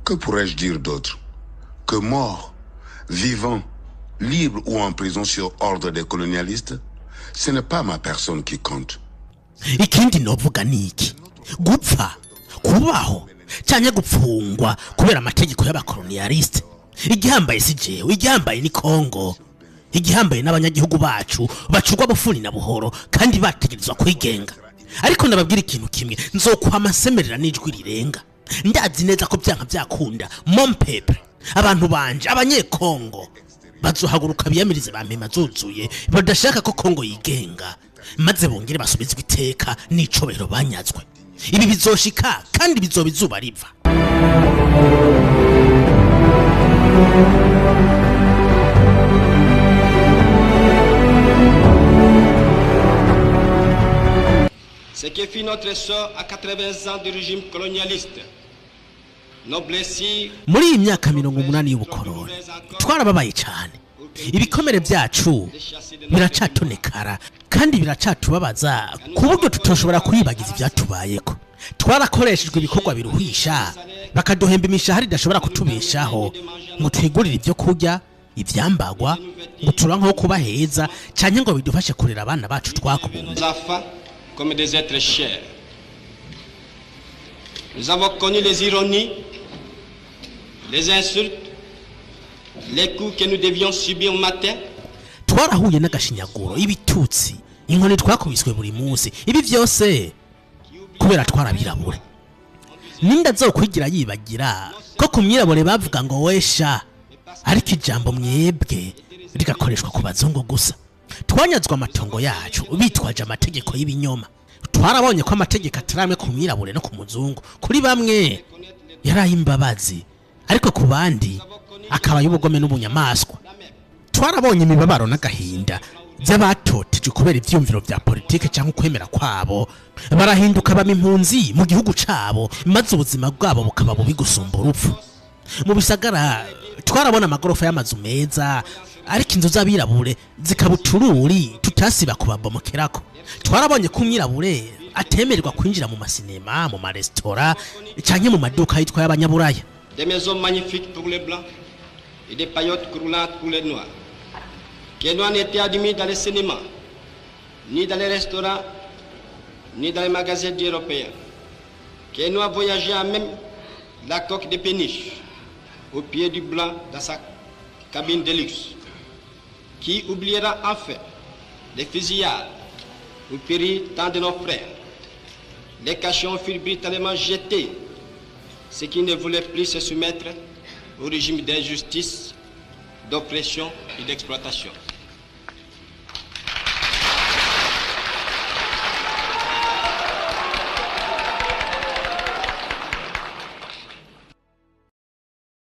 Que pourrais-je dire d'autre que mort, vivant, libre ou en prison sur ordre des colonialistes, ce n'est pas ma personne qui compte. Ikindi novuga ni iki: gupfa, kubaho cyangwa gupfungwa kubera amategeko y'abakoloniyalisite, igihambaye si jewe, igihambaye ni Kongo, igihambaye n'abanyagihugu bacu bacurwa bufuni na buhoro kandi bategerezwa kwigenga. Ariko ndababwira ikintu kimwe: nzokwama nsemerera n'ijwi rirenga. Ndazi neza ko byanka byakunda, mon peuple, abantu banje, Abanyekongo, bazohaguruka biyamirize ba mpema zuzuye badashaka ko Kongo yigenga, maze bongere basubizwe iteka n'icubahiro banyazwe. Ibi bizoshika kandi bizoba izuba riva. Ce qui fut notre sort à 80 ans du régime colonialiste. Nos blessures Muri iyi myaka 80 y'ubukoroni twarababaye cyane. Ibikomere byacu biracatonekara kandi biracatubabaza ku buryo tutoshobora kwibagiza ibyatubayeko. Twarakoreshejwe ibikorwa biruhisha, bakaduhemba imishahara idashobora kutubeshaho ngo twigurire ibyo kurya, ibyambagwa, ngo turankeho kuba heza, cyane ngo bidufashe kurera abana bacu twakunda. Nos enfants comme des êtres chers. Nous avons connu les ironies, les insultes, les coups que nous devions subir au matin, Twarahuye n'agashinyaguro, ibitutsi, inkoni twakubiswe buri munsi, ibi byose kubera twarabirabure. Ninda azokwigira yibagira ko ku mwirabure bavuga ngo wesha, ariko ijambo mwebwe rigakoreshwa ku bazungu gusa? Twanyazwe amatongo yacu bitwaje amategeko y'ibinyoma. Twarabonye ko amategeko atari amwe ku mwirabure no ku muzungu. Kuri bamwe yari ay'imbabazi, ariko ku bandi akaba ay'ubugome n'ubunyamaswa. Twarabonye imibabaro n'agahinda by'abatotejwe kubera ivyumviro vya politike cyangwa ukwemera kwabo, barahinduka baba impunzi mu gihugu cabo, maze ubuzima bwabo bukaba bubi gusumba urupfu. Mu bisagara twarabona amagorofa y'amazu meza, ariko inzu z'abirabure zikaba utururi tutasiba kubabomokerako. Twarabonye ko umwirabure atemererwa kwinjira mu masinema, mu maresitora canke mu maduka yitwa y'abanyaburaya. Des maisons magnifiques pour les blancs et des paillotes croulantes pour les noirs. Que les noirs n'étaient admis dans les cinémas, ni dans les restaurants, ni dans les magasins dits européens. Que les noirs voyageaient à même la coque de péniche, au pied du blanc dans sa cabine de luxe. Qui oubliera enfin les fusillades où périt tant de nos frères? Les cachons furent brutalement jetés, ceux qui ne voulaient plus se soumettre au régime d'injustice, d'oppression et d'exploitation.